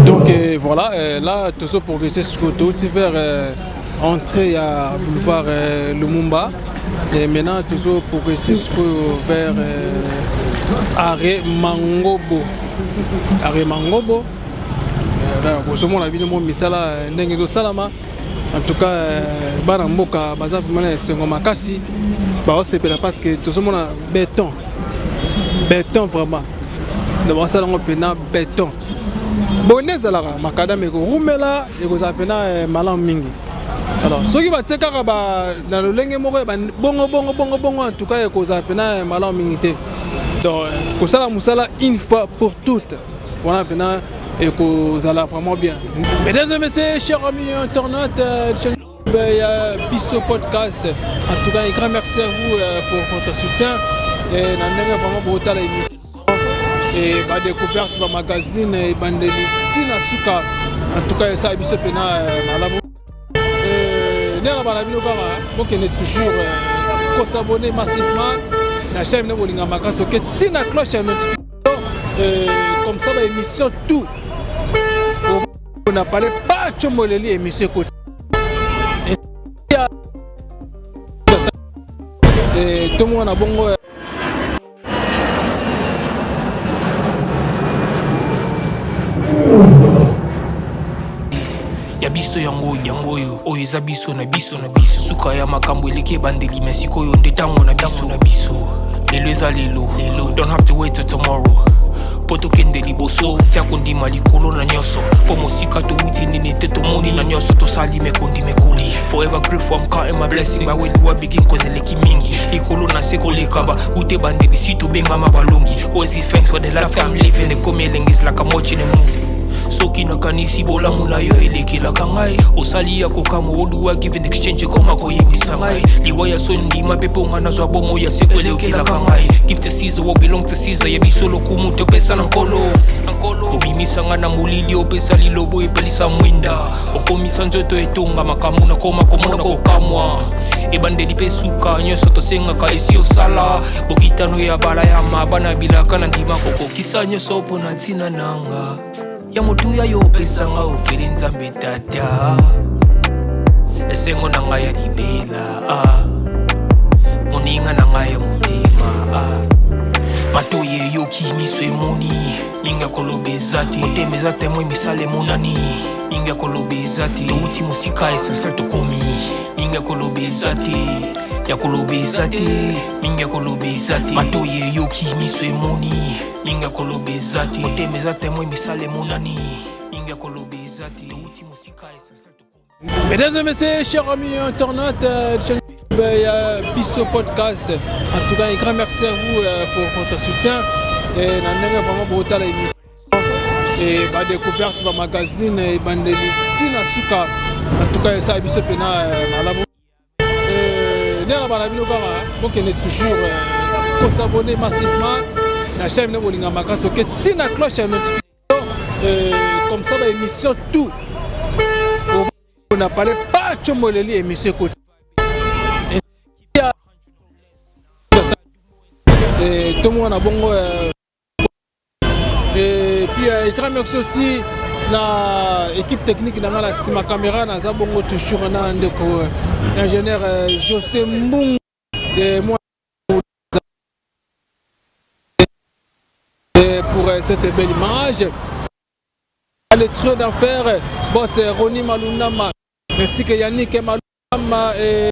Donc voilà, là tozo progresser sikoyo, touti vers entrée ya boulevard Lumumba et maintenant tozo progresser sikoyo vers arrêt Mangobo. Arrêt Mangobo, bozomona bino mo misala ndenge ezosalama. En tout cas, bana mboka baza vraiment na esengo makasi, baosepela parce que tozomona béton, béton vraiment. Donc basala yango mpena béton. Boye nde ezalaka, macadam ekorumela, ekozala mpena malamu mingi. Alors soki batie kaka na lolenge moko ya bongo bongo bongo bongo, en tout cas ekozala mpena malamu mingi te. Donc kosala mosala une fois pour toutes wana mpena ekozala vraiment bien. Mesdames et messieurs, chers amis internautes, chaîne ya Biso Podcast, en tout cas un grand merci à vous pour votre soutien et na ndenge vraiment botala émission et badécouverte, bamagazine ebandeli ntina suka. En tout cas esala biso mpena malamu. Ndenge bana bino kaka bokende toujours kos'abonner massivement na chaîne ne bolinga makasi, oke ntina cloche ya notification, comme ça baémission tout on a parlé pas tshomoleli émission ekoti. Tomona bongo. Ya biso yango oyo, yango oyo, oyo eza biso na biso na biso. Suka ya makambo eleki ebandeli, me sikoyo nde ntango na biso na biso. Lelo eza lelo lelo, don't have to wait till tomorrow mpo tokende liboso. Tia kondima likolo na nyonso, mpo mosika towuti nini te, tomoni na nyonso tosali mekondi mekoli. Forever grateful, I'm counting my blessing. By where do I begin? 'Cause eleki mingi likolo na se koleka ba ute bandeli si tobengama balongi. Always give thanks for the life I'm living. Ekomi elengi, is like I'm watching a movie. Soki nakanisi bolamu na yo elekelaka ngai, osali ya kokamwa oduwa give in exchange ekoma koyebisa ngai liwa ya so ndima mpe mpo nga nazwa bomo ya seko elekelaka ngai. Give to Caesar what belong to Caesar. Ya biso lokumu topesa na Nkolo. Obimisa nga na molili, opesa lilobo, epelisa mwinda, okomisa nzoto etonga makambo nakoma komona kokamwa. Ebandeli mpe suka nyonso tosengaka esi osala bokitano ya bala ya mabana bilaka na ndima kokokisa nyonso mpo na ntina nanga ya motuya yo opesanga ofeli. Nzambe Tata, esengo na ngai ya libela, ah. Moninga na ngai ya motema, ah. Matoi eyoki, miso emoni, mingi ya koloba eza te. Motema eza témoin, misala emonani, mingi ya koloba eza te. Touti mosika, essentiel tokomi, mingi ya koloba eza te, ya koloba eza te, mingi ya koloba eza te. Matoi eyoki, miso emoni, mingi ya koloba eza te. Motema eza témoin, misala emonani, mingi ya koloba eza te. Touti mosika, essentiel tokomi. Mesdames et messieurs, chers amis internautes, chaîne ya Biso Podcast, en tout cas un grand merci à vous pour votre soutien et na ndenge vraiment botala émission et badécouverte, bamagazine ebandeli ntina suka. En tout cas esala biso mpena malamu. Ndenge bana bino kaka bokende toujours kos'abonner massivement na chaîne ne bolinga makasi, oke ntina cloche ya notification, comme ça baémission tout on a parlé pas tshomoleli émission ekoti. Tomona bongo. Et puis un grand merci aussi na équipe technique na nga na nsima caméra, naza bongo toujours na ndeko ingénieur José Mbungu moi pour cette belle image. Le trio d'enfer, boss Roni Malundama ainsi que Yannick Malundama et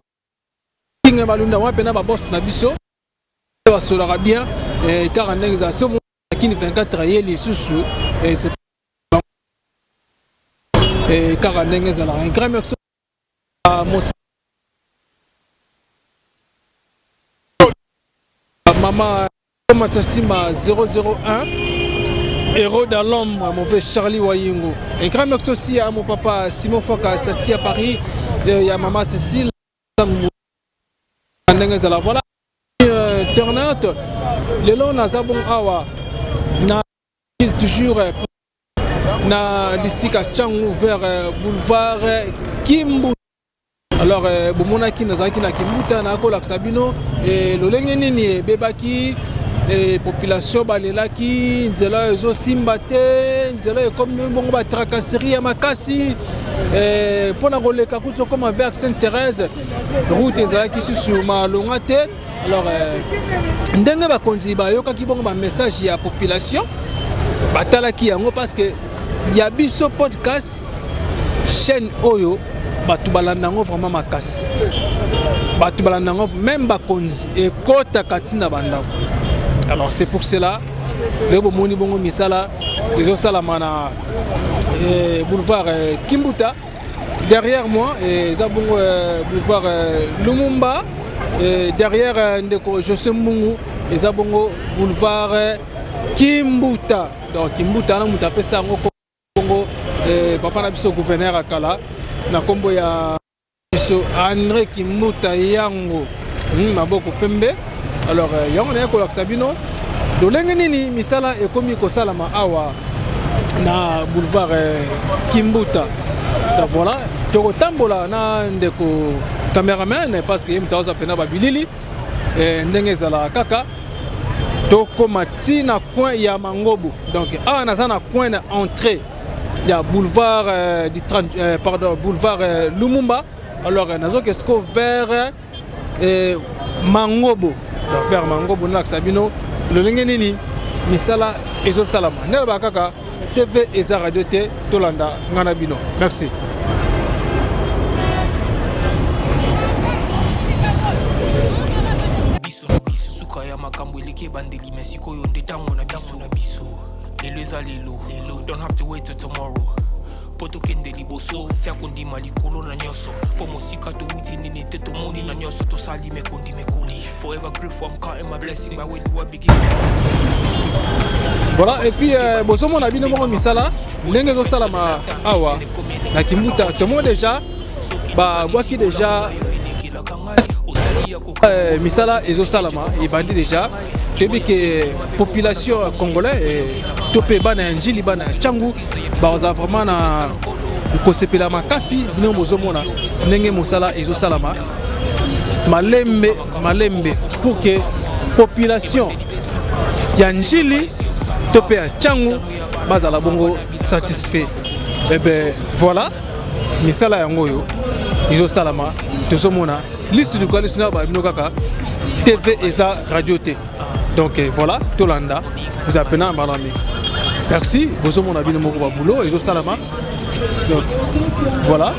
King Malundama mpena baboss na biso basolaka bien kaka ndenge ezala. So Kini 24 ye lisusu kaka ndenge ezalaka. Un grand merci mos mama Matatima 001, héros dans l'ombre, mon frère Charlie Wayingo. Un grand merci aussi à mon papa Simon Foka Sati à Paris et à maman Cécile ndenge ezala. Voilà, internaute, lelo naza bon awa na toujours na district ya Tshangu vers boulevard Kimbu. Alors bomonaki nazalaki na Kimbuta, nakolakisa bino lolenge nini ebebaki. E population balelaki nzela ezosimba te, nzela ekomi bongo batracasserie ya makasi mpo na koleka kutu okoma vers Sainte Thérèse, route ezalaki susu malonga te. Alors ndenge bakonzi bayokaki bongo bamessage ya population, batalaki yango, parce que ya biso podcast, chaîne oyo, bato balanda yango vraiment makasi. Bato balanda yango, même bakonzi ekɔtaka ntina bandako. Alors c'est pour cela lelo bomoni bongo misala ezosalama na boulevard Kimbuta. Derrière moi eza bongo boulevard Lumumba. Derrière ndeko José Mbungu eza bongo boulevard Kimbuta. Donc Kimbuta wana, moto apesa yango bongo papa na biso gouverneur ya kala na nkombo ya biso André Kimbuta yango, maboko pembe. Alors yango naye kolakisa bino lolenge nini misala ekomi kosalama awa na boulevard Kimbuta. Donc voilà, tokotambola na ndeko cameraman, parce que ye moto aza mpena babilili ndenge ezalaka kaka. Tokóma ntina coin ya Mangobo. Donc awa naza na coin na entrée ya boulevard du 30, pardon, boulevard Lumumba. Alors nazoke siko vers Mangobo. Donc vers Mangobo, nalakisa bino lolenge nini misala ezosalama. Nde alobaka kaka, TV eza radio te. Tolanda ngai na bino. Merci. Biso na biso, suka ya makambo eleki ebandeli, me sikoyo nde ntango na biso na biso. Lelo eza lelo lelo, don't have to wait till tomorrow mpo tokende liboso. Tia kondima likolo na nyonso, mpo mosika towuti nini te, tomoni na nyonso tosali mekondi mekoli. Forever grateful, I'm counting my blessing by where do I begin. Voilà, et puis bozomona bino moko misala ndenge ezosalama awa na Kimbuta. Tomoni déjà babwaki déjà misala ezosalama, ebandi déjà. Toyebi ke population congolais to mpe bana ya Njili, bana ya Tshangu bazala vraiment na kosepela makasi. Bino bozomona ndenge mosala ezosalama malembe malembe pour que population ya Njili to mpe ya Tshangu bazala bongo satisfait. Eh ben voilà, misala yango oyo ezosalama, tozomona lisu likolo lisu na babino kaka. TV eza radio te. Donc voilà, tolanda, ozala mpena malamu. Merci. Bozomona bino moko baboulot ezosalama. Donc voilà,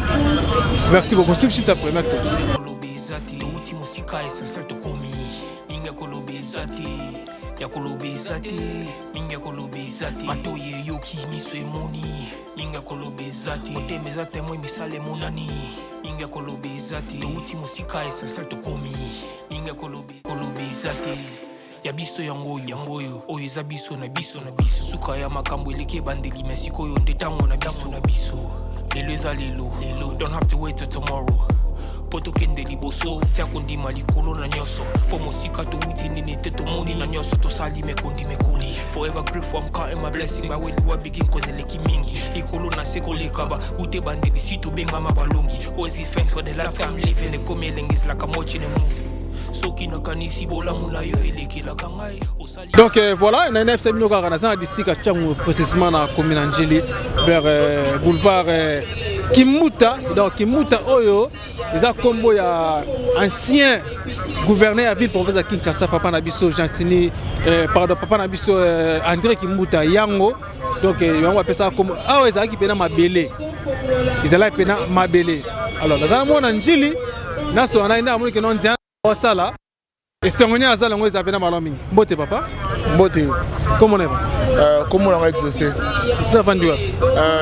merci beaucoup. Suivre juste après. Merci. Koloba eza te, touti mosika, essentiel tokomi. Mingi ya koloba eza te, ya koloba eza te, mingi ya koloba eza te. Matoi eyoki, miso emoni, mingi ya koloba eza te. Motema eza témoin, misala emonani, mingi ya koloba eza te. Touti mosika, essentiel tokomi. Mingi ya koloba, koloba eza te. Ya biso yango oyo, yango oyo, oyo eza biso na biso na biso. Suka ya makambo eleki ebandeli, me sikoyo nde ntango na biso na biso. Lelo eza lelo lelo, don't have to wait till tomorrow mpo tokende liboso. Tia kondima likolo na nyonso, mpo mosika towuti nini te, tomoni na nyonso tosali mekondi mekoli. Forever grateful, I'm counting my blessing by where do I begin, cause eleki mingi likolo na se koleka ba ute bandeli si tobengama balongi. Always give thanks for the life I'm living. Ekomi elengi, is like I'm watching a movie. Soki nakanisi bolamu na yo elekelaka ngai osali. Donc voilà, na nfc bino kaka naza na district ya Tshangu, précisément na commune ya Njili, vers boulevard Kimbuta. Donc Kimbuta oyo eza nkombo ya ancien gouverneur ya ville province ya Kinshasa, papa na biso Gentini, pardon, papa na biso André Kimbuta yango. Donc yango bapesaka nkombo. Awa ezalaki mpena mabele, ezalaki mpena mabele. Alors naza na mwana Njili, nasola na ye nde amoni keno nzela osala esengo nini aza yango, eza mpena malamu mingi. Mbote papa. Mbote. Kombo na ye? Kombo na ngai Exaucé. Osa afandi wapi?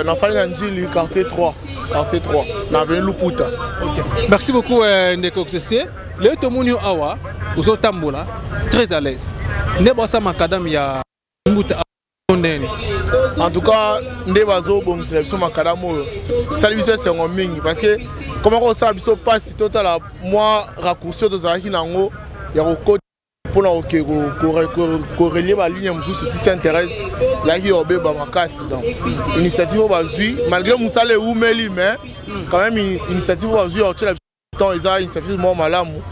Nafandi na Njili, quartier 3, quartier 3 na avenue Luputa. Merci beaucoup, ndeko Exaucé. Lelo tomoni yo awa ozotambola très à l'aise nde basala macadam ya Mbuta ndeni. En tout cas, nde bazobongisela biso macadam oyo, esali biso esengo mingi, parce que koma kosala biso mpasi totala mwa raccourci oyo tozalaki nango ya kokota mpona koke korelier baligne mosusu ti Sainte Thérèse, ezalaki kobeba makasi. Donc initiative oyo bazwi, malgré mosala ewumeli, mais quand même initiative oyo bazwi ya kotiela biso temps, eza initiative moko malamu,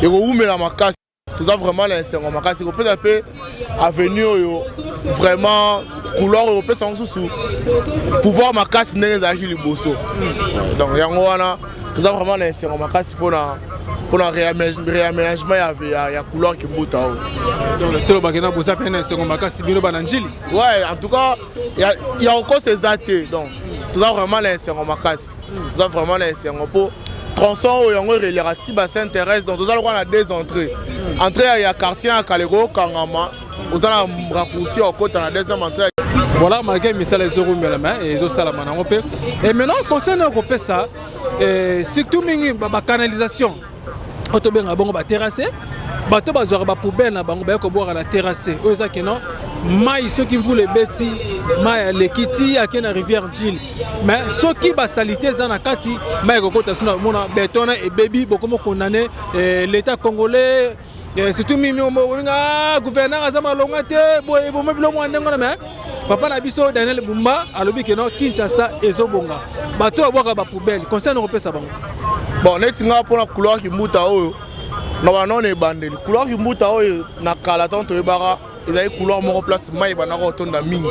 ekowumela makasi. Toza vraiment na esengo makasi kopesa mpe avenue oyo, vraiment couloir oyo kopesa yango susu pouvoir makasi ndenge ezalaki liboso. Donc yango wana toza vraiment na esengo makasi mpona réaménagement ya couloir Kimbuta oyo. Donc tolobaki na boza mpe na esengo makasi, bino bana Njili. Ouais, en tout cas ya kokosa eza te. Donc toza vraiment na esengo makasi, toza vraiment na esengo mpo tronçon oyo yango ereliaka ti ba Sainte Thérèse. Donc toza lokola na deux entrées: entrée ya quartier ya kala ekokangama, oza na raccourci ya kokota na deuxième entrée. Voilà, malgré misala ezorumelama, ezosalama nango mpe. Et maintenant, conseil na kopesa, surtout mingi bacanalisation oyo tobengaka bongo baterrasse, bato bazwaka bapoubelle na bango, baye kobwaka na terrasse oyo, eza keno mai. Soki mvula ebeti, mai aleki ti ake na rivière Njili. Mais soki basaleté eza na kati, mai ekokota so mona béton wana ebebi. Bokomo condamner l'État congolais, surtout mimi olinga gouverneur aza malonga te, boye bomo bilo mwa ndenge wana. Mais papa na biso Daniel Bumba alobi keno Kinshasa ezobonga. Bato babwaka bapoubelle, conseil na kopesa bango? Bon, neti nga, mpona couloir Kimbuta oyo, na banano ebandeli, couloir Kimbuta oyo na kala, ntango toyebaka, ezali couloir moko place mai ebandaka kotonda mingi,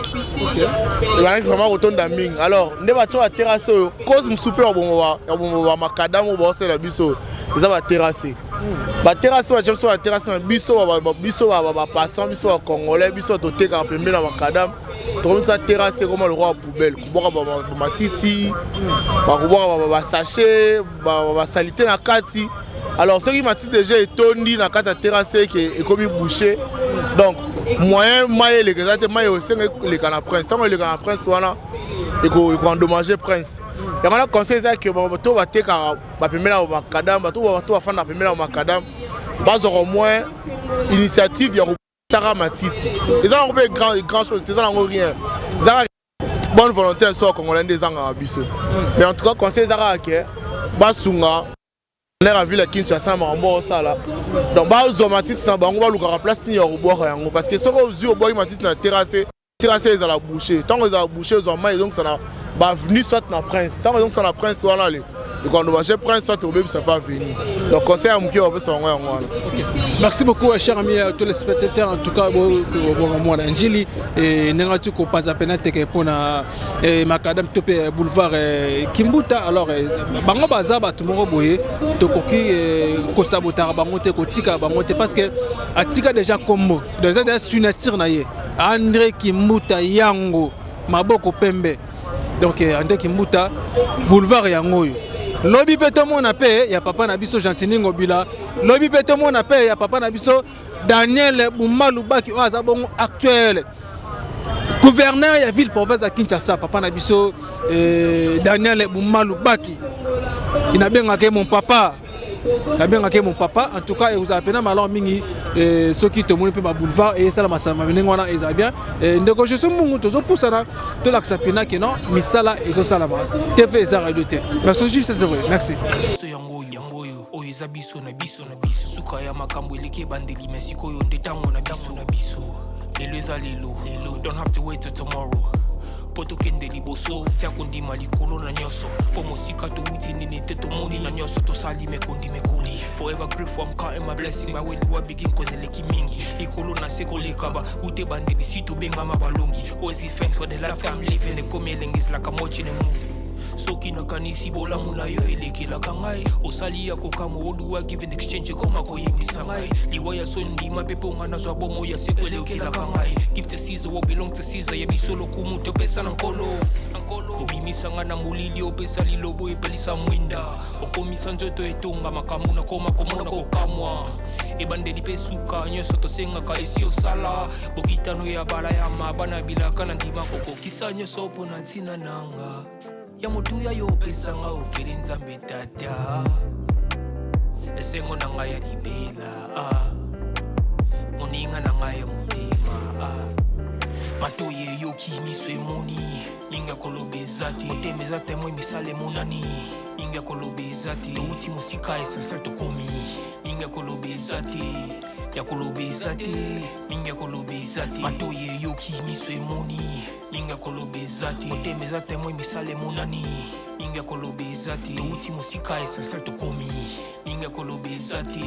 ebandaki vraiment kotonda mingi. Alors nde batia baterrasse oyo, cause mosusu mpe ya bongo bamacadam oyo baosala biso eza baterrasse. Baterrasse batia biso baterrasse na biso, biso bapassant, biso bacongolais, biso totekaka pembeni na macadam, tokomisa terrasse ekoma lokola poubelle, kobwaka bamatiti, bakobwaka basachet, basaleté na kati. Alors soki matiti déjà etondi na kati ya terrasse, eke ekomi bouché, donc moyen mai eleka eza te. Mai osenga eleka na Prince, ntango eleka na Prince wana, ekoendommage Prince. Yango na conseil eza ke to batekaka bapembeni na bamacadam, bato bafandaka pembeni na bamacadam, bazwaka au moins initiative ya kosaka matiti. Eza nango mpe grand chose te, eza nango rien, eza bonne volonté na biso bacongolais nde ezangaka biso. Mais en tout cas, conseil eza kaka ke basunga maire ya ville ya Kinshasa na makambo osala. Donc bazwa matiti na bango, balukaka place nini ya kobwaka yango, parce que soki ozwi, obwaki matiti na terrasse, terrasse ezala bouché. Ntango ezala bouché, ezwa mai ezongisa na baavenue soit na Prince. Ntango ezongisa na Prince wana, le ekoendommage Prince, soit obebisa mpe avenue. Donc conseil ya moke bapesa bango yango wana. Merci beaucoup, chers amis téléspectateurs. En tout cas, mwana Njili ndenge ati kopaza pena teke mpona macadam to mpe boulevard Kimbuta. Alors bango baza bato moko boye, tokoki kosabotaka bango te, kotika bango te, parce que atika déjà kombo, donc eza déjà signature na ye, André Kimbuta yango maboko pembe. Donc André Kimbuta, boulevard yango oyo. Lobi mpe tomona mpe ya papa na biso Gentiny Ngobila, lobi mpe tomona mpe ya papa na biso Daniel Bumba Lubaki oyo aza bongo actuel gouverneur ya ville province ya Kinshasa. Papa na biso Daniel Bumba Lubaki, nabengaka ye mon papa, nabengaka ye mon papa. En tout cas, ekozala mpena malamu mingi soki tomoni mpe baboulevard esalama salama ndenge wana, ezala bien. Ndeko Josu Mbungu, tozopusana, tolakisa mpena ke non, misala ezosalama. TV eza radio te. Merci, juste c'est vrai. Merci. Biso yango yango oyo, oyo eza biso na biso na biso. Suka ya makambo eleki ebandeli, me sikoyo nde ntango na biso na biso. Lelo eza lelo lelo, don't have to wait till tomorrow mpo tokende liboso. Tia kondima likolo na nyonso, mpo mosika towuti nini te, tomoni na nyonso tosali mekondi mekoli. Forever grateful, I'm counting my blessing. By where do I begin? Cause eleki mingi likolo na se koleka ba ute bandeli si tobengama balongi. Always give thanks for the life I'm living. Ekomi elengi, is like I'm watching a movie. Soki nakanisi bolamu na yo elekelaka ngai, osali ya kokamwa. Oduwa give in exchange, ekoma koyebisa ngai liwa ya so ndima mpe mponga nazwa bomo ya seko elekelaka ngai. Give to Caesar what belong to Caesar. Ya biso lokumu topesa na Nkolo. Obimisa nga na molili, opesa lilobo, epelisa mwinda, okomisa nzoto etonga makambo nakoma komona kokamwa. Ebandeli mpe suka, nyonso tosengaka esi osala. Bokitano ya bala ya mabana bilaka na ndima kokokisa nyonso mpo na ntina nanga ya motuya yo opesanga ofeli. Nzambe Tata, esengo na ngai ya libela, moninga na ngai ya motema. Matoyi eyoki, miso emoni, mingi ya koloba eza te. Motema eza témoin, misala emonani, mingi ya koloba eza te. Touti mosika, essentiel tokomi. Mingi ya koloba eza te, ya koloba eza te, mingi ya koloba eza te. Matoyi eyoki, miso emoni, mingi ya koloba eza te. Motema eza témoin, misala emonani, mingi ya koloba eza te. Touti mosika, essentiel tokomi. Mingi ya koloba eza te.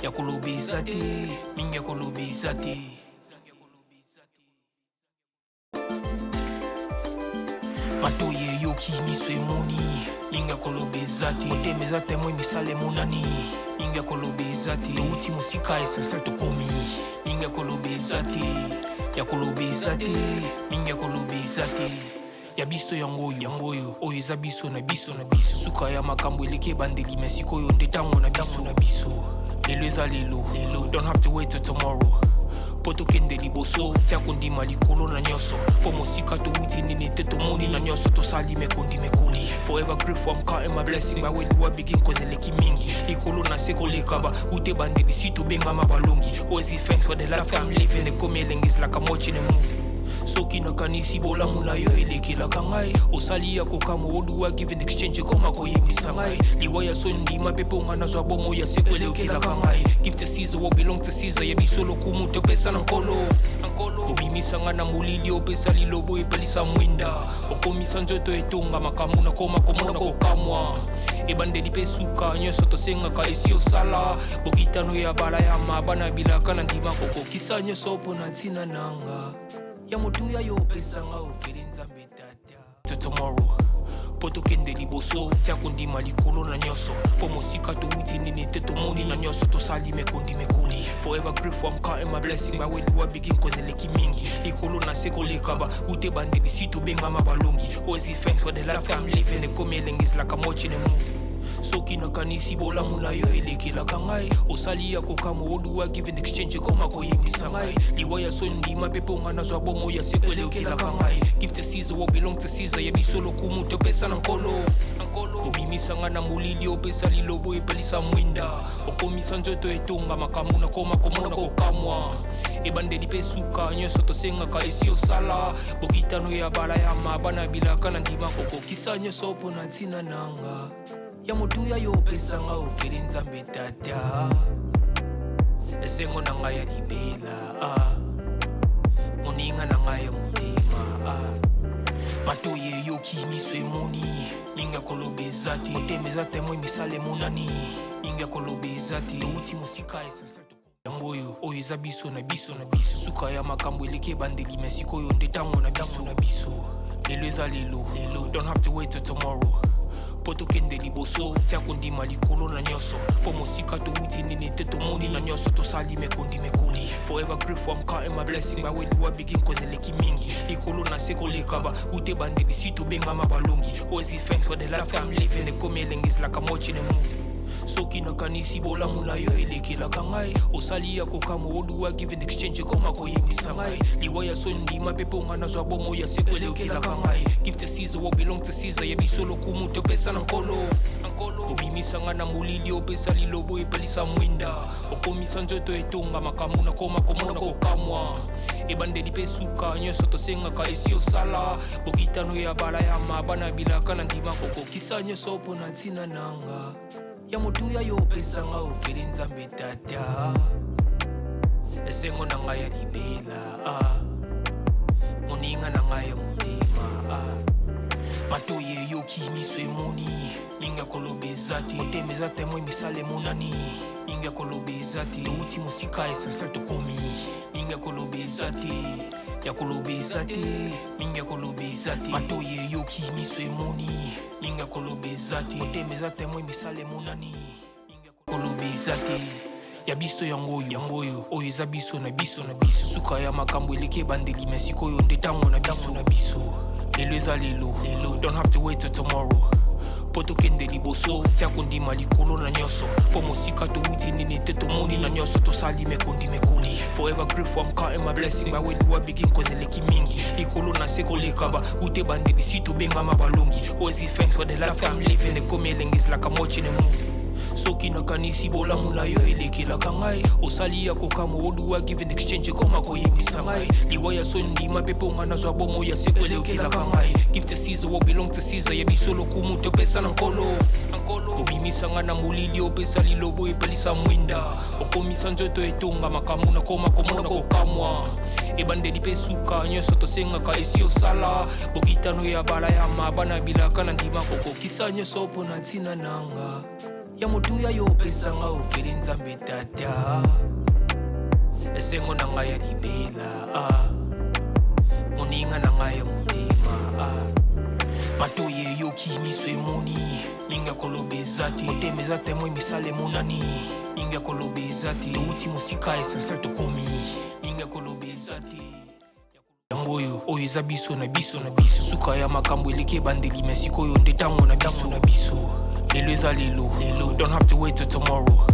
Ya koloba eza te, mingi ya koloba eza te. Matoyi eyoki, miso emoni, mingi ya koloba eza te. Motema eza témoin, misala emonani, mingi ya koloba eza te. Touti mosika, essentiel tokomi, mingi ya koloba eza te, ya koloba eza te, mingi ya koloba eza te. Ya biso yango oyo, yango oyo, oyo eza biso na biso na biso. Suka ya makambo eleki ebandeli, me sikoyo nde ntango na biso na biso. Lelo eza lelo, lelo, don't have to wait till tomorrow mpo tokende liboso. Tia kondima likolo na nyonso, mpo mosika towuti nini te tomoni na nyonso tosali mekondi mekoli. Forever grateful, I'm counting my blessing. By where do I begin? Cause eleki mingi likolo na se koleka ba ute bandeli si tobengama balongi. Always give thanks for the life I'm living. Ekomi elengi, is like I'm watching a movie. Soki nakanisi bolamu na yo elekelaka ngai, osali ya kokamwa. Oduwa give in exchange ekoma koyembisa ngai liwa ya so ndima mpe mponga nazwa bomo ya seko elekelaka ngai. Give to Caesar what belong to Caesar. Ya biso lokumu topesa na Nkolo. Obimisa ngai na molili, opesa lilobo epelisa mwinda, okomisa nzoto etonga makambo nakoma komona kokamwa. Ebandeli mpe suka, nyonso tosengaka esi osala. Bokitano ya balayama bana bilaka na ndima kokokisa nyonso mpo na ntina nanga ya motuya yo opesanga ofeli Nzambe Tata. To tomorrow mpo tokende liboso. Tia kondima likolo na nyonso, mpo mosika towuti nini te tomoni na nyonso tosali mekondi mekoli. Forever grateful, I'm counting my blessing. By where do I begin? Cause eleki mingi likolo na se koleka ba ute bandeli si tobengama balongi. Always give thanks for the life I'm living. Ekomi elengi, is like I'm watching a movie. Soki nakanisi bolamu na yo elekelaka ngai, osali ya kokamwa. Oduwa give in exchange ekoma koyembisa ngai liwa ya so ndima mpe mponga nazwa bomo ya seko elekelaka ngai. Give to Caesar what belong to Caesar. Ya biso lokumu topesa na Nkolo. Obimisa ngai na molili, opesa lilobo epelisa mwinda, okomisa nzoto etonga makambo nakoma komona kokamwa. Ebandeli mpe suka, nyonso tosengaka esi osala. Bokitano ya balayama bana bilaka na ndima kokokisa nyonso mpo na ntina nanga ya motuya yo opesanga ofeli Nzambe Tata. Esengo na ngai ya libela, moninga na ngai ya motema. Matoyi eyoki, miso emoni, mingi ya koloba eza te. Motema eza témoin, misala emonani, mingi ya koloba eza te. Touti mosika, essentiel yango oyo, oyo eza biso na biso na biso. Suka ya makambo eleki ebandeli, me sikoyo nde ntango na biso na biso. Lelo eza lelo, lelo, don't have to wait till tomorrow mpo tokende liboso. Tia kondima likolo na nyonso, mpo mosika towuti nini te tomoni na nyonso tosali mekondi mekoli. Forever grateful, I'm counting my blessing. By where do I begin? Cause eleki mingi likolo na se koleka ba ute bandeli si tobengama balongi. Always give thanks for the life I'm living. Ekomi elengi, is like I'm watching a movie. Soki nakanisi bolamu na yo elekelaka ngai, osali ya kokamwa. Oduwa give in exchange ekoma koyembisa ngai liwa ya so ndima mpe mponga nazwa bomo ya seko elekelaka ngai. Give to Caesar what belong to Caesar. Ya biso lokumu topesa na Nkolo. Obimisa ngai na molili, opesa lilobo epelisa mwinda, okomisa nzoto etonga makambo nakoma komona kokamwa. Ebandeli mpe suka, nyonso tosengaka esi osala. Bokitano ya balayama bana bilaka na ndima kokokisa nyonso mpo na ntina nanga ya motuya yo opesanga ofeli Nzambe Tata. Esengo na ngai ya libela, moninga na ngai ya motema. Matoyi eyoki, miso emoni, mingi ya koloba eza te. Motema eza témoin, misala emonani, mingi ya koloba eza te. Touti mosika, essentiel tokomi, mingi ya koloba eza te, ya koloba eza te, mingi ya koloba eza te. Matoyi eyoki, miso emoni, mingi ya koloba eza te. Motema eza témoin, misala emonani, mingi ya koloba eza te. Ya biso yango oyo, yango oyo, oyo eza biso na biso na biso. Suka ya makambo eleki ebandeli, me sikoyo nde ntango na biso na biso. Lelo eza lelo, lelo, don't have to wait till tomorrow mpo tokende liboso. Tia kondima likolo na nyonso, mpo mosika towuti nini te tomoni na nyonso tosali mekondi mekoli. Forever grateful, I'm counting my blessing. By where do I begin? Cause eleki mingi likolo na se koleka ba ute bandeli si tobengama balongi. Always give thanks for the life I'm living. Ekomi elengi, is like I'm watching a movie. Soki nakanisi bolamu na yo elekelaka ngai, osali ya kokamwa. Oduwa give in exchange ekoma koyembisa ngai liwa ya so ndima mpe mponga nazwa bomo ya seko elekelaka ngai. Give to Caesar what belong to Caesar. Ya biso lokumu topesa na Nkolo. Obimisa ngai na molili, opesa lilobo epelisa mwinda, okomisa nzoto etonga makambo nakoma komona kokamwa. Ebandeli mpe suka, nyonso tosengaka esi osala. Bokitano ya balayama bana bilaka na ndima kokokisa nyonso mpo na ntina nanga. Ya motuya yo opesanga ofeli Nzambe tata, esengo na ngai ya libela, ah. Moninga na ngai ya motema, ah. Matoi eyoki, miso emoni, mingi ya koloba eza te. Motema eza témoin, misala emonani, mingi ya koloba eza te. Touti mosika, essentiel tokomi, mingi ya koloba eza te. Yango oyo, oyo eza biso na biso na biso. Suka ya makambo eleki ebandeli, me sikoyo nde ntango na biso na biso. Lelo eza lelo lelo, don't have to wait till tomorrow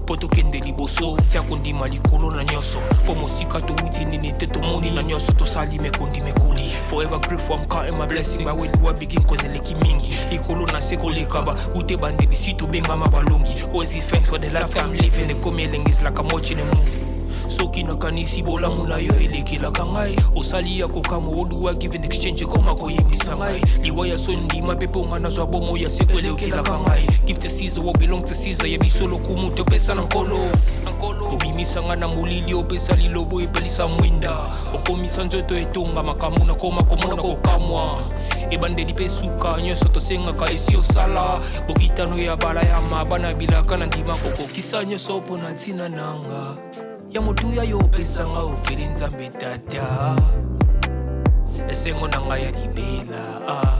mpo tokende liboso. Tia kondima likolo na nyonso, mpo mosika towuti, nini te tomoni na nyonso tosali mekondi mekoli. Forever grateful, I'm counting my blessing. By where do I begin? 'Cause eleki mingi, likolo na se koleka ba ute bandeli si tobengama balongi. Always give thanks for the life I'm living. Ekomi elengi, is like I'm watching a movie. Soki nakanisi bolamu na yo elekelaka ngai, osali ya kokamwa. Oduwa give in exchange ekoma koyembisa ngai liwa ya so ndima mpe mponga nazwa bomo ya seko elekelaka ngai. Give to Caesar what belong to Caesar. Ya biso lokumu topesa na Nkolo. Obimisa ngai na molili, opesa lilobo epelisa mwinda, okomisa nzoto etonga makambo nakoma komona kokamwa. Ebandeli mpe suka, nyonso tosengaka esi osala. Bokitano ya bala ya mabana bilaka na ndima kokokisa nyonso mpo na ntina nanga. Ya motuya yo opesanga ofeli Nzambe tata, esengo na ngai ya libela, ah.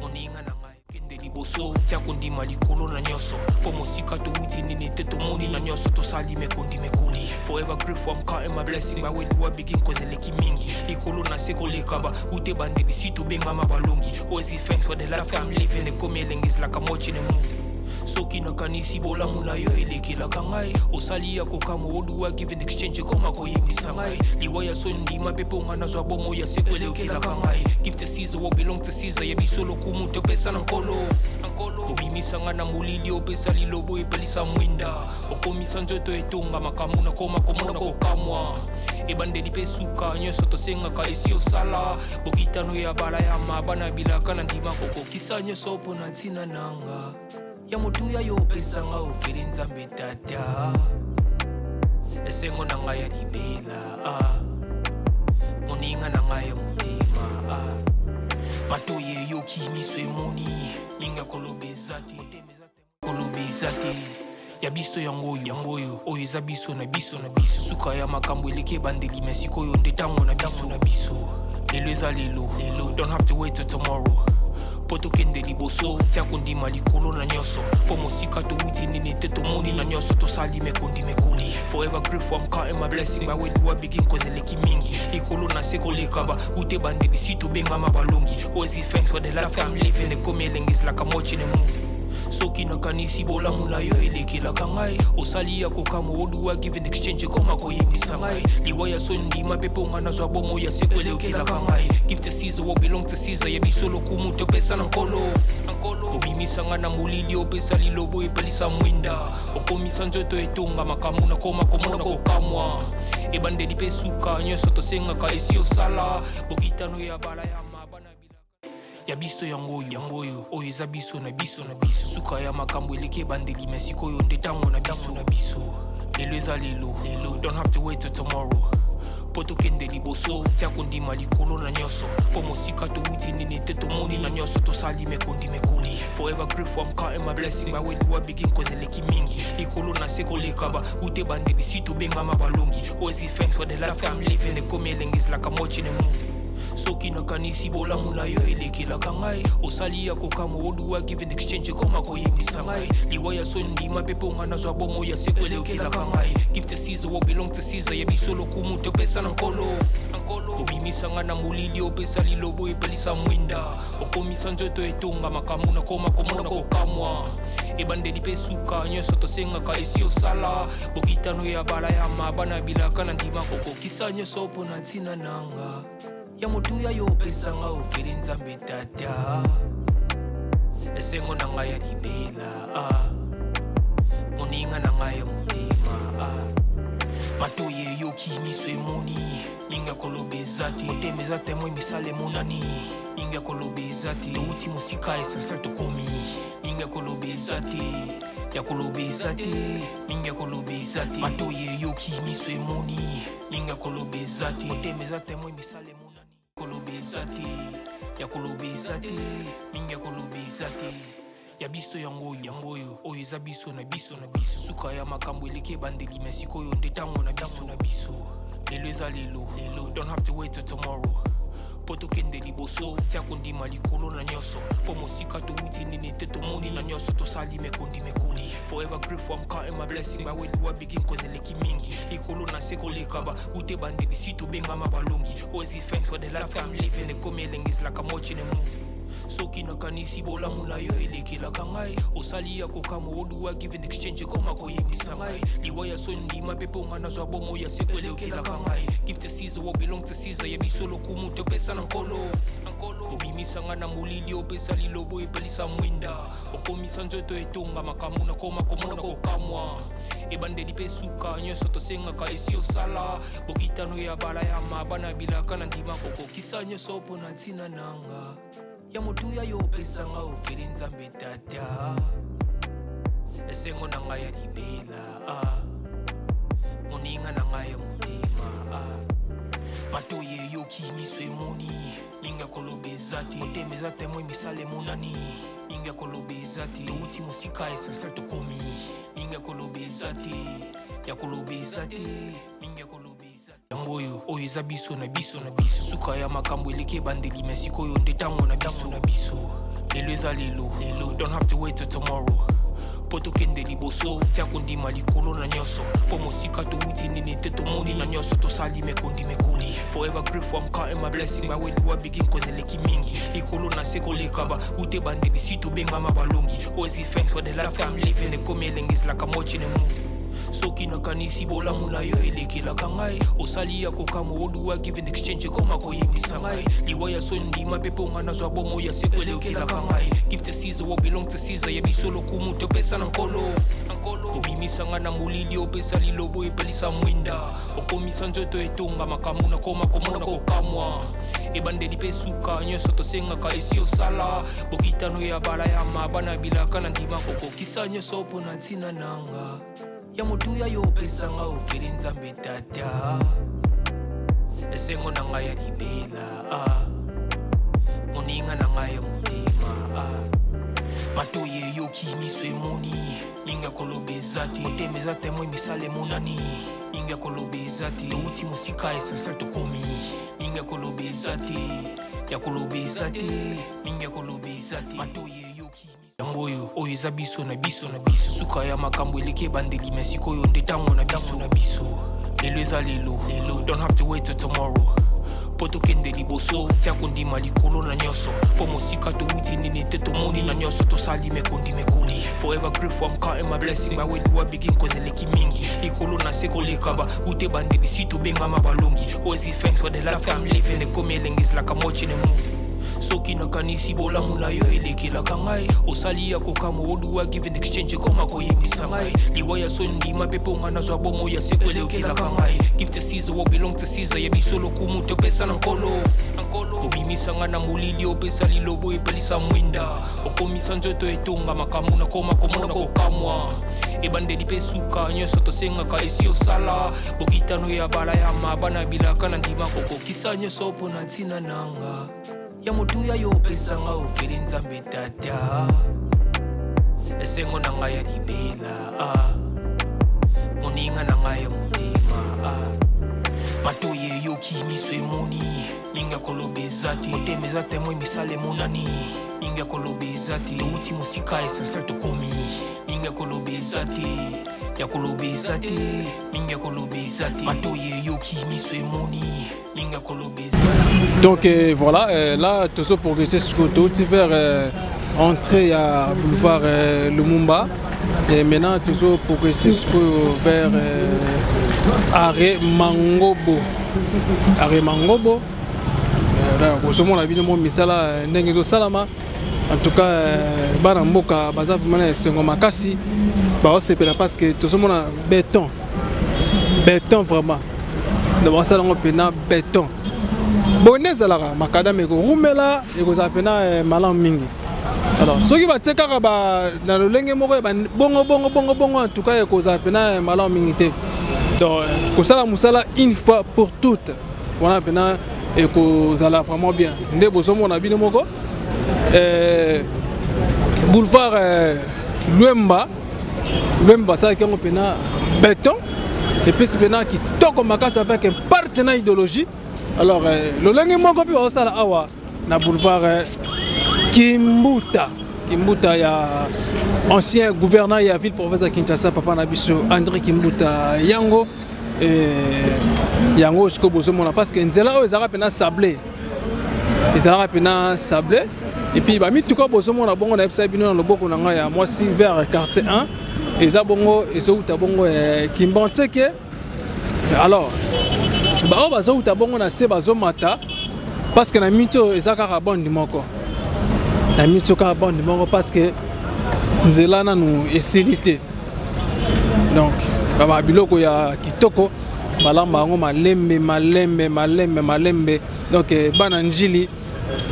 Moninga na ngai kende liboso, tia kondima likolo na nyonso, mpo mosika towuti, nini te tomoni na nyonso tosali mekondi mekoli. Forever grateful, I'm counting my blessing. By where do I begin? 'Cause eleki mingi, likolo na se koleka ba ute bandeli si tobengama balongi. Always give thanks for the life I'm living. Ekomi elengi, is like I'm watching a movie. Soki nakanisi bolamu na yo elekelaka ngai, osali ya kokamwa. Oduwa give in exchange ekoma koyembisa ngai liwa ya so ndima mpe mponga nazwa bomo ya seko elekelaka ngai. Give to Caesar what belong to Caesar. Ya biso lokumu topesa na Nkolo. Obimisa ngai na molili, opesa lilobo epelisa mwinda, okomisa nzoto etonga makambo nakoma komona kokamwa. Ebandeli mpe suka, nyonso tosengaka esi osala. Bokitano ya bala ya mabana bilaka na ndima kokokisa nyonso mpo na ntina nanga. Ya motuya yo opesanga ofeli Nzambe tata, esengo na ngai ya libela, ah. Moninga na ngai ya motema, ah. Matoi eyoki, miso emoni, mingi ya koloba eza te, koloba eza te. Ya biso yango oyo, yango oyo, oyo eza biso na biso na biso. Suka ya makambo eleki ebandeli, me sikoyo nde ntango na biso na biso. Lelo eza lelo lelo, don't have to wait till tomorrow mpo tokende liboso. Tia kondima likolo na nyonso, mpo mosika towuti, nini te tomoni na nyonso tosali mekondi mekoli. Forever grateful, I'm counting my blessing. By where do I begin? 'Cause eleki mingi, likolo na se koleka ba ute bandeli si tobengama balongi. Always give thanks for the life I'm living. Ekomi elengi, is like I'm watching a movie. Soki nakanisi bolamu na yo elekelaka ngai, osali ya kokamwa. Oduwa give in exchange ekoma koyembisa ngai liwa ya so ndima mpe mponga nazwa bomo ya seko elekelaka ngai. Give to Caesar what belong to Caesar. Ya biso lokumu topesa na Nkolo. Obimisa ngai na molili, opesa lilobo epelisa mwinda, okomisa nzoto etonga makambo nakoma komona kokamwa. Ebandeli mpe suka, nyonso tosengaka esi osala. Bokitano ya bala ya mabana ya biso yango oyo, yango oyo, oyo eza biso na biso na biso. Suka ya makambo eleki ebandeli, me sikoyo nde ntango na biso na biso. Lelo eza lelo lelo, don't have to wait till tomorrow mpo tokende liboso. Tia kondima likolo na nyonso, mpo mosika towuti, nini te tomoni na nyonso tosali mekondi mekoli. Forever grateful, I'm counting my blessing. By where do I begin? 'Cause eleki mingi, likolo na se koleka ba ute bandeli si tobengama balongi. Always give thanks for the life I'm living. Ekomi elengi, is like I'm watching a movie. Soki nakanisi bolamu na yo elekelaka ngai, osali ya kokamwa. Oduwa give in exchange ekoma koyembisa ngai liwa ya so ndima mpe mponga nazwa bomo ya seko elekelaka ngai. Give to Caesar what belong to Caesar. Ya biso lokumu topesa na Nkolo. Obimisa ngai na molili, opesa lilobo epelisa mwinda, okomisa nzoto etonga makambo nakoma komona kokamwa. Ebandeli mpe suka, nyonso tosengaka esi osala. Bokitano ya bala ya mabana bilaka na ndima kokokisa nyonso mpo na ntina nanga. Ya motuya yo opesanga ofeli Nzambe tata, esengo na ngai ya libela, ah. Moninga na ngai ya motema, ah. Matoi eyoki, miso emoni, mingi ya koloba eza te. Motema eza témoin, misala emonani, mingi ya koloba eza te. Touti mosika, essentiel tokomi, mingi ya koloba eza te, ya koloba eza te, mingi ya koloba eza te. Matoi eyoki, miso emoni, mingi ya koloba eza te. Motema eza témoin, misala emonani, koloba eza te, ya koloba eza te, mingi ya koloba eza te. Ya biso yango oyo, yango oyo, oyo eza biso na biso na biso. Suka ya makambo eleki ebandeli, me sikoyo nde ntango na biso na biso. Lelo eza lelo, lelo. Don't have to wait till tomorrow. Mpo tokende liboso, tia kondima likolo na nyonso. Mpo mosika towuti nini te tomoni na nyonso tosali mekondi mekoli. Forever grateful, I'm counting my blessing. By where do I begin? Cause eleki mingi. Likolo na se koleka ba ute bandeli si tobengama balongi. Always give thanks for the life I'm living. Ekomi elengi is like I'm watching a movie. Soki nakanisi bolamu na yo elekelaka ngai, osali ya kokamwa oduwa give in exchange ekoma koyebisa ngai liwa ya soni ndima mpe mpo nga nazwa bomo ya seko elekelaka ngai. Give to Caesar what belong to Caesar, ya biso lokumu topesa na nkolo. Obimisa nga na molili, opesa lilobo epelisa mwinda, okomisa nzoto etonga makambo nakoma komona kokamwa. Ebandeli mpe suka nyonso tosengaka esi osala bokitano ya balayama bana bilaka na ndima kokokisa nyonso mpo na ntina nanga ya motuya yo opesanga ofeli Nzambe tata, esengo na ngai ya libela, ah. Moninga na ngai ya motema, ah. Matoyi eyoki, miso emoni, mingi ya koloba eza te, motema eza témoin, misala emonani, mingi ya koloba eza te, touti mosika, essentiel tokomi, mingi ya koloba eza te, ya koloba eza te, mingi ya koloba eza te. Yango oyo, oyo eza biso na biso na biso. Suka ya makambo eleki ebandeli, me sikoyo nde ntango na biso na biso. Lelo eza lelo, lelo. Don't have to wait till tomorrow. Mpo tokende liboso, tia kondima likolo na nyonso. Mpo mosika towuti nini te tomoni na nyonso tosali mekondi mekoli. Forever grateful, I'm counting my blessing. By where do I begin? Cause eleki mingi. Likolo na se koleka ba ute bandeli si tobengama balongi. Always give thanks for the life I'm living. Ekomi elengi is like I'm watching a movie. Soki nakanisi bolamu na yo elekelaka ngai, osali ya kokamwa oduwa give in exchange ekoma koyebisa ngai liwa ya soni ndima mpe mpo nga nazwa bomo ya seko elekelaka ngai. Give to Caesar what belong to Caesar, ya biso lokumu topesa na nkolo. Obimisa nga na molili, opesa lilobo epelisa mwinda, okomisa nzoto etonga makambo nakoma komona kokamwa. Ebandeli mpe suka nyonso tosengaka esi osala bokitano ya balayama bana bilaka na ndima kokokisa nyonso mpo na ntina nanga ya motuya yo opesanga ofeli Nzambe tata, esengo na ngai ya libela, ah. Moninga na ngai ya motema, ah. Matoyi eyoki, miso emoni, mingi ya koloba eza te, motema eza témoin, misala emonani, mingi ya koloba eza te, touti mosika, essentiel tokomi, mingi ya koloba eza te, ya koloba eza te, mingi ya koloba eza te. Matoyi eyoki, yango oyo, oyo eza biso na biso na biso. Suka ya makambo eleki ebandeli, me sikoyo nde ntango na biso na biso. Lelo eza lelo, lelo. Don't have to wait till tomorrow. Mpo tokende liboso, tia kondima likolo na nyonso. Mpo mosika towuti nini te tomoni na nyonso tosali mekondi mekoli. Forever grateful, I'm counting my blessing. By where do I begin? Cause eleki mingi. Likolo na se koleka ba ute bandeli si tobengama balongi. Always give thanks for the life I'm living. Ekomi elengi is like I'm watching a movie. Soki nakanisi bolamu na yo elekelaka ngai, osali ya kokamwa oduwa give in exchange ekoma koyebisa ngai liwa ya soni ndima mpe mpo nga nazwa bomo ya seko elekelaka ngai. Give to Caesar what belong to Caesar, ya biso lokumu topesa na nkolo. Obimisa nga na molili, opesa lilobo epelisa mwinda, okomisa nzoto etonga makambo nakoma komona kokamwa. Ebandeli mpe suka nyonso tosengaka esi osala bokitano ya balayama bana bilaka na ndima kokokisa nyonso mpo na ntina nanga ya motuya yo opesanga ofeli Nzambe tata, esengo na ngai ya libela, ah. Moninga na ngai ya motema, ah. Matoyi eyoki, miso emoni, mingi ya koloba eza te, motema eza témoin, misala emonani, mingi ya koloba eza te, touti mosika, essentiel tokomi, mingi ya koloba eza te, ya koloba eza te, mingi ya koloba eza te. Matoyi eyoki, miso emoni, mingi ya koloba eza te. Donc voilà, là tozo progresser sur tout vers entrée à boulevard Lumumba et maintenant toujours progresser vers arrêt Mangobo. Arrêt Mangobo. Kozomona bino mo misala ndenge ezosalama. En tout cas, bana mboka baza vraiment na esengo makasi, baosepela parce que tozomona béton, béton vraiment. Donc basala yango mpena béton. Boye nde ezalaka macadam ekorumela, ekozala mpena malamu mingi. Alors soki batie kaka na lolenge moko ya bongo bongo bongo bongo, en tout cas ekozala mpena malamu mingi te. Donc kosala mosala une fois pour toutes wana mpena ekozala vraiment bien. Nde bozomona bino moko. Boulevard Lwemba, Lwemba asalaki yango mpena beton, epesi mpena kitoko makasi avec un partenaire idéologie. Alors lolenge moko mpe bazosala awa na boulevard Kimbuta, Kimbuta ya ancien gouverneur ya ville province ya Kinshasa, papa na biso André Kimbuta. Yango yango sikoyo bozomona, parce que nzela oyo ezalaka mpena sable, ezalaka mpena sable. Et puis bamituka bozomona bongo, nayebisa bino, na loboko na ngai ya mwasi vers quartier 1, eza bongo ezowuta bongo Kimbanseke. Alors baoyo bazowuta bongo na se bazomata, parce que na miniti oyo eza kaka bande moko, na miniti oyo kaka bande moko, parce que nzela nanu esili te. Donc baba biloko ya kitoko balamba yango malembe malembe malembe malembe. Donc bana Njili,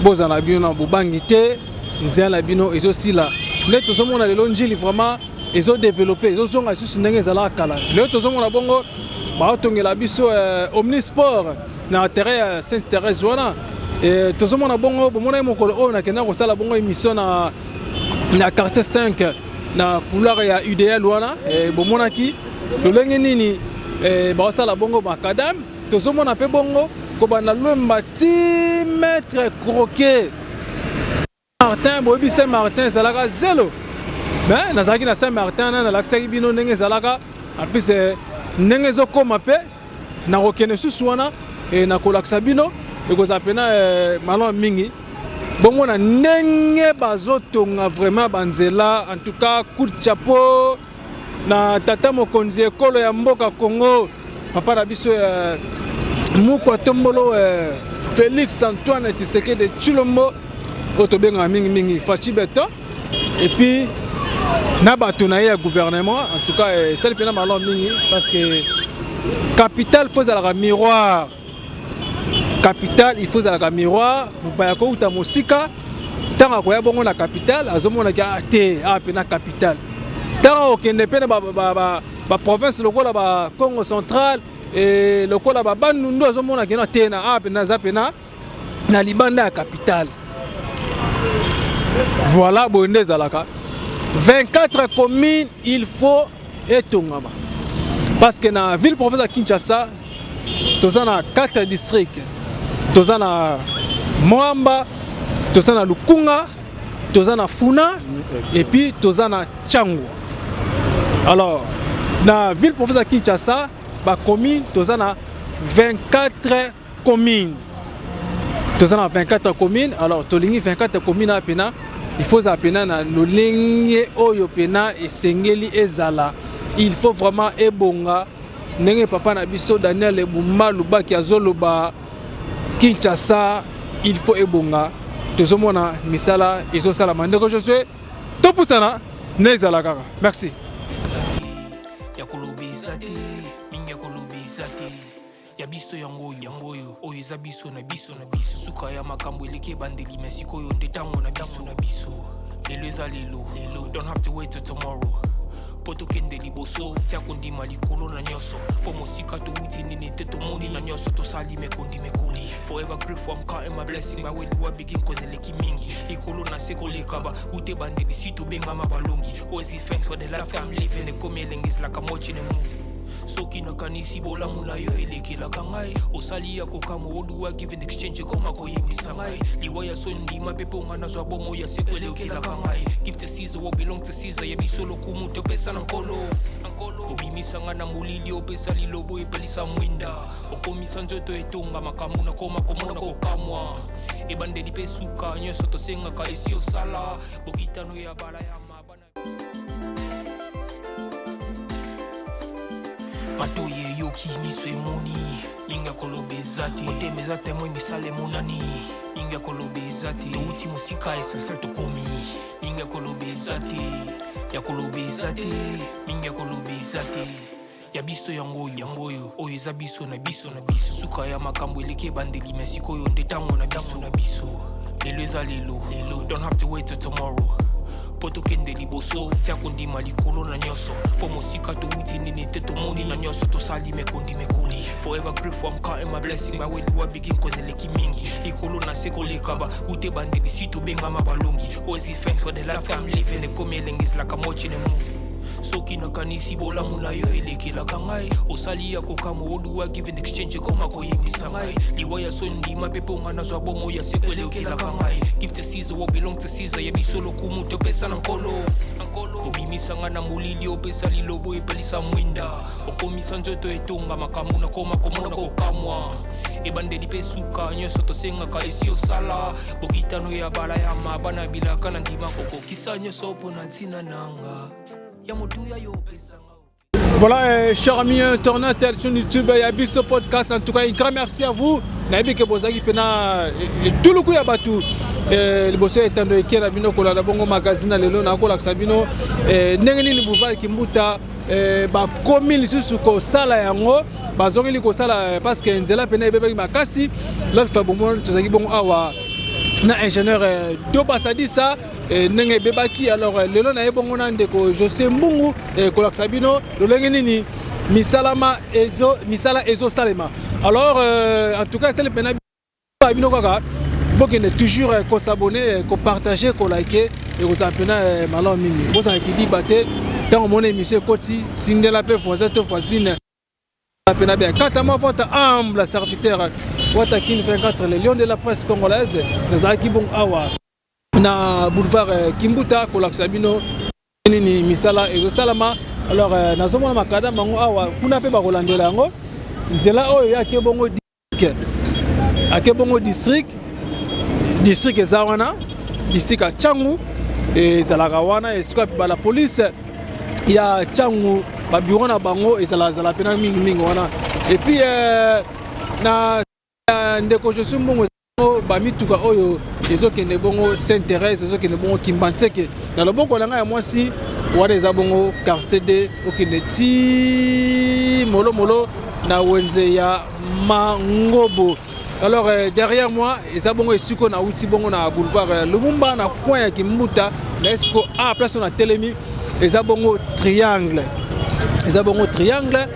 bozala na bino na bobangi te, nzela na bino ezosila. Nde tozomona lelo Njili vraiment ezodévelopper, ezozonga lisusu ndenge ezalaka kala. Lelo tozomona bongo baotongela biso omnisport na terrain ya Sainte Thérèse wana. Tozomona bongo, bomona ye mokolo oyo nakenda kosala bongo émission na quartier 5, na couloir ya UDL wana, bomonaki lolenge nini baosala bongo macadam. Tozomona mpe bongo kobanda Lwemba ti Maître Croquet Martin. Boyebi Saint Martin ezalaka zelo, mais nazalaki na Saint Martin na nalakisaki bino ndenge ezalaka. En plus ndenge ezokóma mpe nakokende susu wana, nakolakisa bino, ekozala mpena malamu mingi. Bomona ndenge bazotonga vraiment banzela. En tout cas, coup de chapeau na tata mokonzi ekolo ya mboka Congo, papa na biso Mukwa Tombolo Félix Antoine Tshisekedi Tshilombo, oyo tobengaka mingimingi Fatshi Béton, et puis na bato na ye ya gouvernement. En tout cas, esali mpena malamu mingi, parce que capitale faut ezalaka miroir, capitale il faut ezalaka miroir. Mopaya kouta mosika, ntango akoya bongo na capitale, azomonaki te awa mpena capitale. Ntango okende mpe na baprovince lokola bacongo Central, lokola babandundu, azomonaki no te na awa mpena aza mpena na libanda ya capitale. Voilà, boye nde ezalaka. 24 communes il faut etongama, parce que na ville province ya Kinshasa toza na 4 districts: toza na Mont-Amba, toza na Lukunga, toza na Funa et puis toza na Tshangu. Alors na ville province ya Kinshasa, bacommune, toza na 24 communes, toza na 24 communes. Alors tolingi 24 communes awa mpena il faut ezala mpena na lolenge oyo mpena esengeli ezala. Il faut vraiment ebonga ndenge papa na biso Daniel Ebumba Lubaki azoloba: Kinshasa il faut ebonga. Tozomona misala ezosalama. Ndeko Josue, topusana nde ezala kaka. Merci. Ya koloba eza te mingi, ya koloba eza te. Ya biso yango oyo, yango oyo, oyo eza biso na biso na biso. Suka ya makambo eleki ebandeli, me sikoyo nde ntango na biso na biso. Lelo eza lelo lelo, don't have to wait till tomorrow mpo tokende liboso. Tia kondima likolo na nyonso, mpo mosika towuti nini te, tomoni na nyonso tosali mekondi mekoli. Forever grateful, I'm counting my blessing. By where do I begin? 'Cause eleki mingi likolo na se koleka ba ute bandeli si tobengama balongi. Always give thanks for the life I'm living. Ekomi elengi, is like I'm watching a movie. Soki nakanisi bolamu na yo elekelaka ngai, osali ya kokamwa. Oduwa give in exchange, ekoma koyebisa ngai liwa ya so ndima mpe mponga nazwa bomo ya seko elekelaka ngai. Give to Caesar what belong to Caesar. Ya biso lokumu topesa na Nkolo. Obimisa nga na molili, opesa lilobo, epelisa mwinda, okomisa nzoto etonga makambo nakoma komona kokamwa. Ebandeli mpe suka, nyonso tosengaka esi osala bokitano ya bala ya mabana. Matoi eyoki, miso emoni, mingi ya koloba eza te. Motema eza témoin, misala emonani, mingi ya koloba eza te. Touti mosika, essentiel tokomi. Mingi ya koloba eza te, ya koloba eza te, mingi ya koloba eza te. Ya biso yango oyo, yango oyo, oyo eza biso na biso na biso. Suka ya makambo eleki ebandeli, me sikoyo nde ntango na biso na biso. Lelo eza lelo lelo, don't have to wait till tomorrow. Mpo tokende liboso, tia kondima likolo na nyonso. Mpo mosika towuti nini te tomoni na nyonso tosali mekondi mekoli. Forever grateful, I'm counting my blessing. But where do I begin? Cause eleki mingi. Likolo na se koleka ba ute bandeli si tobengama balongi. Always give thanks for the life I'm living. Ekomi elengi is like I'm watching a movie. Soki nakanisi bolamu na yo elekelaka ngai, osali ya kokamwa oduwa give in exchange ekoma koyebisa ngai liwa ya soni ndima mpe mpo ngai nazwa bomo ya seko elekelaka ngai. Give to Caesar what belong to Caesar, ya biso lokumu topesa na nkolo. Obimisa ngai na molili, opesa lilobo epelisa mwinda, okomisa nzoto etonga makambo nakoma komona kokamwa. Ebandeli mpe suka nyonso tosengaka esi osala bokitano ya bala ya mabana bilaka na ndima kokokisa nyonso mpo na ntina nanga ya motuya yo opesanga. Voilà, chers amis internautes sur YouTube, il y a Biso Podcast. En tout cas, un grand merci à vous. Nayebi ke bozaki pena tuluku ya batu liboso ya etando eke na bino kolanda bongo magazine na lelo. Nakolakisa bino ndenge nini boulevard Kimbuta bakomi lisusu kosala yango, bazongeli kosala, parce que nzela pena ebebaki makasi. L'autre fois bomona tozalaki bongo awa na ingénieur Doba Sadisa, ndenge ebebaki. Alors lelo naye bongo na ndeko José Mbungu kolakisa bino lolenge nini misalama ezo misala ezosalema. Alors en tout cas, esali mpena bino kaka bokende toujours kos'abonner, kopartager, koliker, ekozala mpena malamu mingi. Bozala kidiba te, ntango omona émission ekoti, tindela mpe voisin to voisine pena bien. Quant à moi, votre humble serviteur Watakin 24, le lion de la presse congolaise, nazalaki bon awa na boulevard Kimbuta kolakisa bino nini misala ezosalama. Alors nazomona macadam yango awa kuna mpe bakolandela yango. Nzela oyo ake bongo, ake bongo district. District eza wana, district ya Tshangu ezalaka wana, esika bala police ya Tshangu, babureau na bango ezalazala mpena mingimingi wana. Et puis na ndeko Josu Mbongo, bamituka oyo ezokende bongo Sainte Thérèse, ezokende bongo Kimbanseke. Na loboko na ngai ya mwasi wana eza bongo quartier d, okende ti molomolo na wenze ya Mangobo. Alors derrière moi eza bongo esika nauti bongo na boulevard Lumumba, na coin ya Kimbuta, na esiko a place oyo natelemi eza bongo triangle. Eza bongo triangle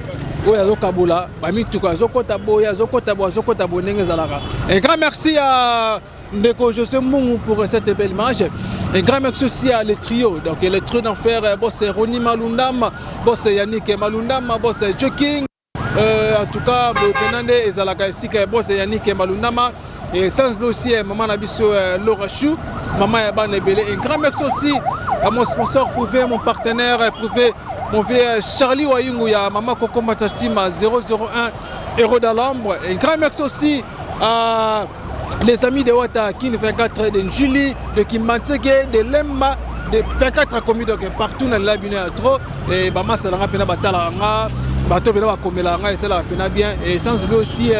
oyo azokabola bamituka, azokɔta boye, azokɔta boye, azokɔta boye, ndenge ezalaka. Un grand merci à ndeko José Mungu pour cette belle image. Un grand merci aussi à le trio, donc le trio d'enfer, boss Roni Malundam, boss Yannick Malundam, boss Joking. En tout cas, boye nde ezalaka esika ya boss Yannick Malundama. Et sans oublier aussi maman na biso Laura Chou, maman ya bana ebele. Un grand merci aussi à mon sponsor privé, mon partenaire privé, mon vieux Charlie Wayungu ya maman Coco Matasima, 001 Héros dans l'ombre. Un grand merci aussi à les amis de Wata Kin 24, de Njili, de Kimbanseke, de Lemba, de 24 communes, donc partout dans la bino ya trop. Et bamasa nanga mpena batalaka nga, bato mpena bakomelaka ngai, esalaka mpena bien. Et sans oublier aussi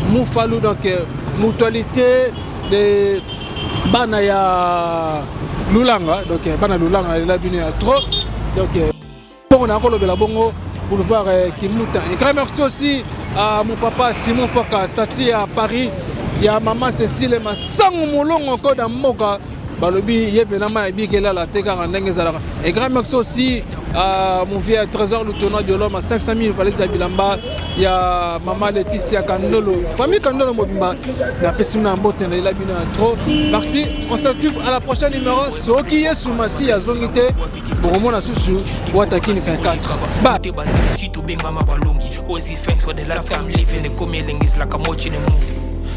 Mufalu, donc mutualité de bana ya Lulanga, donc bana Lulanga lela bino ya trop. Donc bongo nakolobela bongo boulevard Kimbuta. Un grand merci aussi à mon papa Simon Foka, stati à Paris, ya maman Cécile Masango Molongo koda mboka, balobi ye mpena ma yebiki elala te kaka ndenge ezalaka. Et grand merci aussi à mon vieux Trésor Lutono de l'homme à 500 000 valise ya bilamba ya mama Laetitia Kandolo, famille Kandolo mobimba, napesi na mbote na lela bino ya trop. Merci, on se retrouve à la prochaine numéro, soki Yesu Masi azongi te. Bokomona susu Watakini 24 ba. Te bandeli tobengama balongi. Always give thanks for the life I'm living. Ekomi elengi is like I'm watching a movie.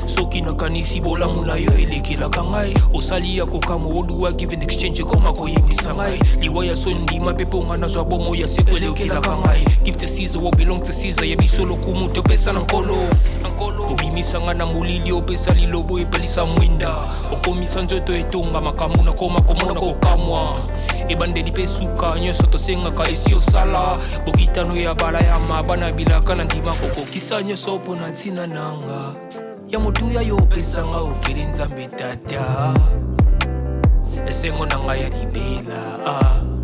Soki nakanisi bolamu na yo elekelaka ngai, osali ya kokamwa oduwa give in exchange ekoma koyebisa ngai liwa ya soni ndima mpe mpo ngai nazwa bomo ya seko elekelaka ngai. Give to Caesar what belong to Caesar, ya biso lokumu topesa na nkolo. Obimisa ngai na molili, opesa lilobo epelisa mwinda, okomisa nzoto etonga makambo nakoma komona kokamwa. Ebandeli mpe suka nyonso tosengaka esi osala bokitano ya bala ya mabana bilaka na ndima kokokisa nyonso mpo na ntina nanga ya motuya yo opesanga ofeli Nzambe tata, esengo na ngai ya libela ah.